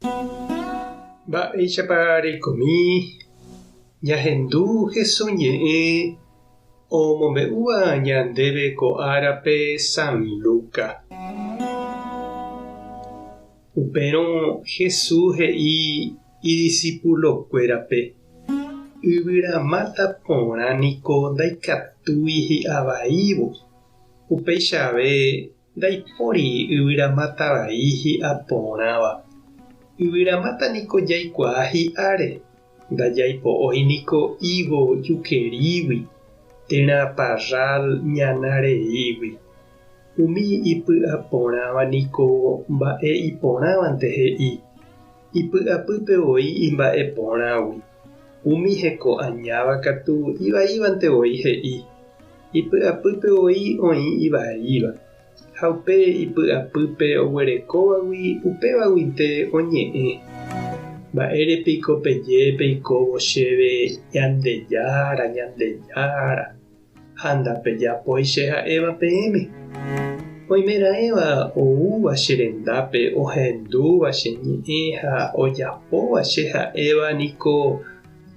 Mba'éichapa reikomi ñahendu Hesu ñe'ẽ omombe'úva ñandéve ko árape San Luca. Upérõ Hesu he'i idisipulokuérape, Yvyramáta porã niko ndaikatúi hi'avaívo, upéicha ave Ndaipóri yvyramáta vai hi'a porãva. Yvyramáta niko jaikuaa hi'áre, ndajaipo'ói niko ígo jukerígui térã parral ñana reígui. Umi ipy'a porãva niko mba'e iporãvante he'i, ipy'apýpe voi imba'e porãgui. Umi heko añáva katu ivaívante voi he'i, Ipy'apýpe voi oĩ ivaíva, ha upe ipy'apýpe oguerekóvagui upévaguinte oñe'ẽ. Mba'ére piko peje peikóvo chéve Ñandejára, Ñandejára, ha ndapejapói che ha'éva peẽme? Oimeraẽva oúva che rendápe ohendúva che ñe'ẽ ha ojapóva che ha'éva niko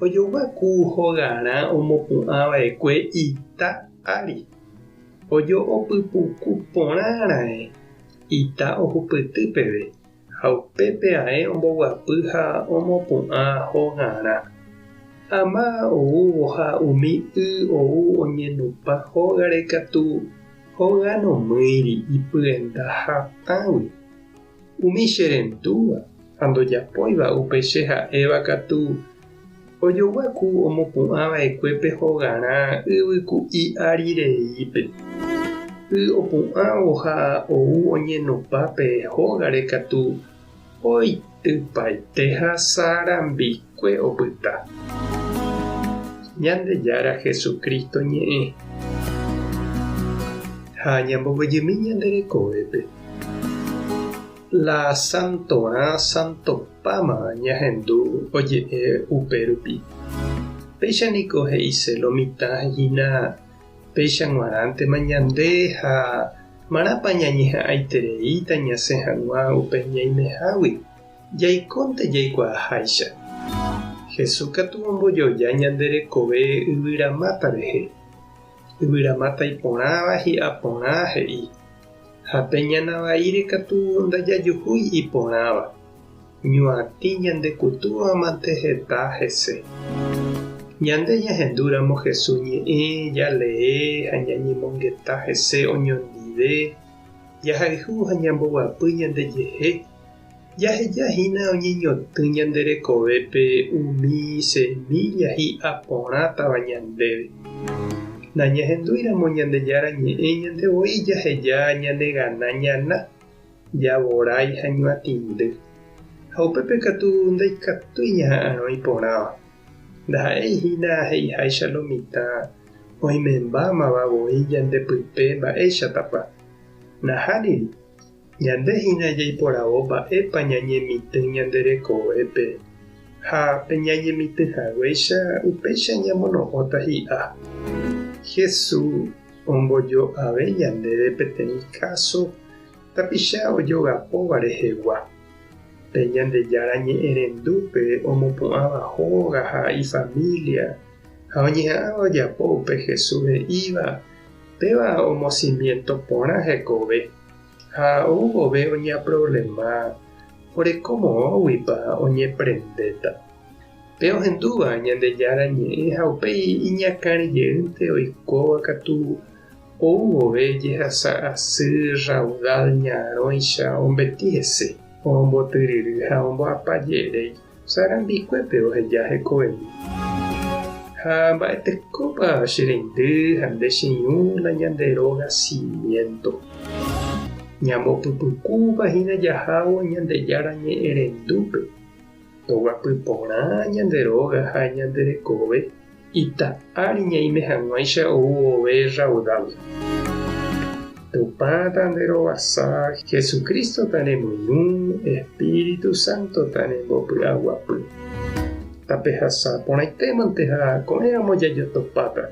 Ojogua ku hogarã omopu'ã va'ekue ita ári, ojo'o pypuku porã raẽ ita ohupyty peve, ha upépe ae omboguapy ha omopu'ã hogarã. Ama oúvo ha umi y ou oñenupã hógare katu hóga nomýiri ipyenda hatãgui. Umi che rendúva ha ndojapóiva upe che ha'éva katu, ojogua ku omopu'ã va'ekue pe hogarã yvyku'i ári reípe. Y opu'ãvo ha ou oñenopa pe hógare katu oitypaite ha sarambikue opyta. Ñandejára Jesucristo ñe'ẽ. Ha ñamboguejymi ñande rekovépe. La santorã santopáma ñahendu oje'e upe rupi. Péicha niko he'ise lo mitã hína péicha g̃uarãntema ñande ha marãpa ñañeha'ãitereíta ñasẽ hag̃ua upe ñaimehágui, jaikónte jaikuaaháicha. Jesús katu ombojoja ñande rekove yvyramáta rehe. Yvyramáta iporãva hi'a porã he'i. Ha pe ñana vaíre katu ndajajuhúi iporãva, ñuatĩ ñande kutúva mante heta hese. Ñande ñahendúramo Jesús ñe'ẽ, jalee ha ñañemongeta hese oñondive, jahayhu ha ñamboguapy ñandejehe, jaheja hína oñeñotỹ ñande rekovépe umi semílla hi'a porãtava ñandéve. Nañahendúiramo Ñandejára ñe'ẽ ñande voi jaheja ñanegana ñana, javorái ha ñuatĩndy. Ha upépe katu ndaikatúi ñaha'arõ iporãva. Ndaha'éi hína he'iháicha lo mitã oimembámava voi ñande pype mba'éichatapa. Nahániri, Ñande hína jaiporavo mba'épa ñañemitỹ ñande rekovépe, ha pe ñañemitỹ haguéicha upéicha ñamono'õta hi'a. Jesús ombojo'ave ñandéve peteĩ káso tapicha ojogapóva rehegua, pe Ñandejára ñe'ẽrendúpe omopu'ãva hóga ha ifamília ha oñeha'ãva ojapo upe Jesús he'íva, péva omosimiénto porã hekove. Ha ou vove oñeaproblema, oreko moõguipa oñeprendéta. Pe ohendúva Ñandejára ñe'ẽ ha upéi iñakãre jeýnte oikóva katu ou vove jehasa asy raudal ñarõicha ombeti hese, ombotyryry ha omboapajeréi. Sarambikuépe oheja hekovemi. Ha mba'etekópa che reindy ha nde che irũ la ñande róga simiénto. Ñambopypukúva hína jahávo Ñandejára ñe'ẽrendúpe, toguapy porã ñande róga ha ñande rekove ita ári ñaime hag̃uáicha ou vove raudal. Tupã ta nde rovasa, Jesucristo ta ne moirũ, Espíritu Santo ta ne mbopy'aguapy. Tapehasa porãitémante ha ko'ẽramo jajotopáta.